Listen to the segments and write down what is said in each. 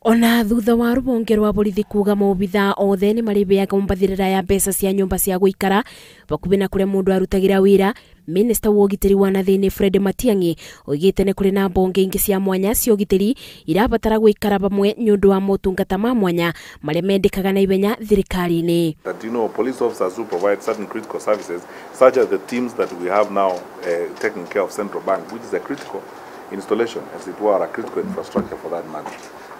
Ona thutha wa rũhonge rwa borithi kuga maobithaa othe nĩ marĩheaga mbathĩrĩra ya mbeca cia nyũmba cia gũikara bakuhĩ na kũrĩa mũndũ arutagĩra wĩra, Minista wa ũgitĩri wa nathĩinĩ Fred Matiang'i oigĩte nĩ kũrĩ na mbonge ingĩ cia mwanya cia ũgitĩri irabatara gũikara pamwe nĩ ũndũ wa motungata ma mwanya marĩa mendekaga na ihenya thirikari-inĩ. That, you know, police officers who provide certain critical services such as the teams that we have now taking care of Central Bank, which is a critical installation, as it were, a critical infrastructure for that matter,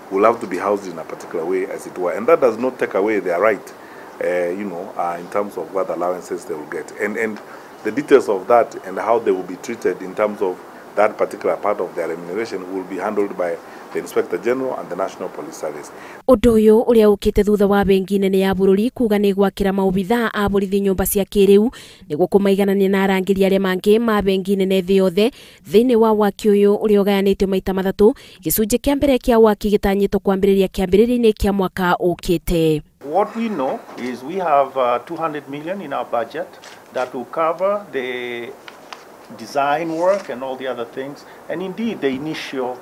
will have to be housed in a particular way, as it were. And that does not take away their right, in terms of what allowances they will get. And the details of that and how they will be treated in terms of that particular part of their remuneration will be handled by the Inspector General and the National Police Service. Ũndũ ũyũ ũrĩa ũkĩte thutha wa bengi nene ya bũrũri kuga nĩ gwakĩra maobithaa a borithi nyũmba cia kĩrĩu nĩguo kũmaiganania na arangĩri arĩa mangĩ ma bengi nene thĩ yothe. Thĩinĩ wa waki ũyũ ũrĩa ũgayanĩtio maita matatũ, gĩcunjĩ kĩa mbere kĩa waki gĩtanyĩtwo kwambĩrĩria kĩambĩrĩria-inĩ kĩa mwaka ũkĩte. What we know is we have 200 million in our budget that will cover the design work and all the other things, and indeed the initial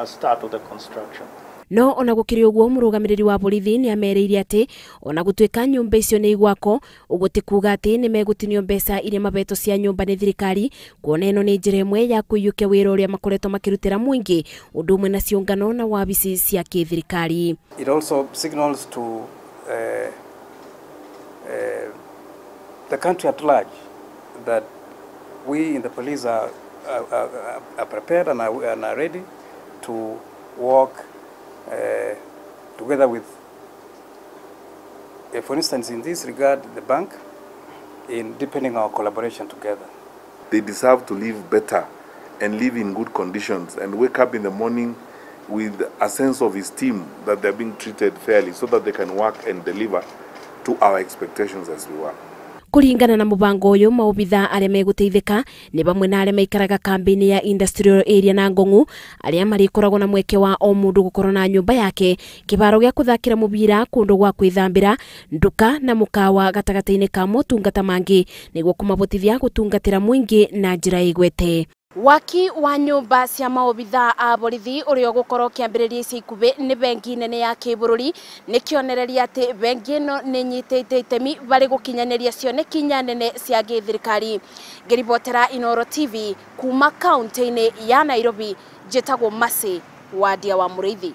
start of the construction. No ona gũkĩrĩ ũguo, mũrũgamĩrĩri wa borithi nĩ amerĩire atĩ ona gũtuĩka nyũmba icio nĩ igwako, ũguo ti kuga atĩ nĩ megũtinio mbeca iria mabeto cia nyũmba nĩ thirikari, kuona ĩno nĩ njĩra ĩmwe ya kũiyũkia wĩra ũrĩa makoretwo makĩrutĩra mũingĩ ũndũ ũmwe na ciũngano na wabici cia kĩthirikari. It also signals to the country at large that we in the police are prepared and are ready to work together with, for instance, in this regard, the bank, in deepening our collaboration together. They deserve to live better and live in good conditions and wake up in the morning with a sense of esteem that they're being treated fairly so that they can work and deliver to our expectations as we work. Kũringana na mũbango ũyũ, maobithaa arĩa megũteithĩka nĩ bamwe na arĩa maikaraga kambĩ-inĩ ya Industrial Area na Ngong'u, arĩa marĩkoragwo na mweke wa o mũndũ gũkorwo na nyũmba yake, kĩbaro gĩa kũthakĩra mũbira, kũndũ gwa kwĩthambĩra, nduka na mũkawa gatagatĩ-inĩ ka motungata mangĩ nĩguo kũmabotithia gũtungatĩra mũingĩ na njĩra ĩgwete. Waki wa nyũmba cia maobithaa a borithi ũrĩa ũgũkorwo ũkĩambĩrĩria ica ikuhĩ nĩ bengi nene ya kĩbũrũri nĩ kĩonereria atĩ bengi ĩno nĩ ĩnyitĩte itemi harĩ gũkinyanĩria cioneki inya nene cia gĩthirikari. Ngĩribotera Inooro TV kuma kaunti-inĩ ya Nairobi, njĩtagwo Mercy Wadia wa Mũrĩithi.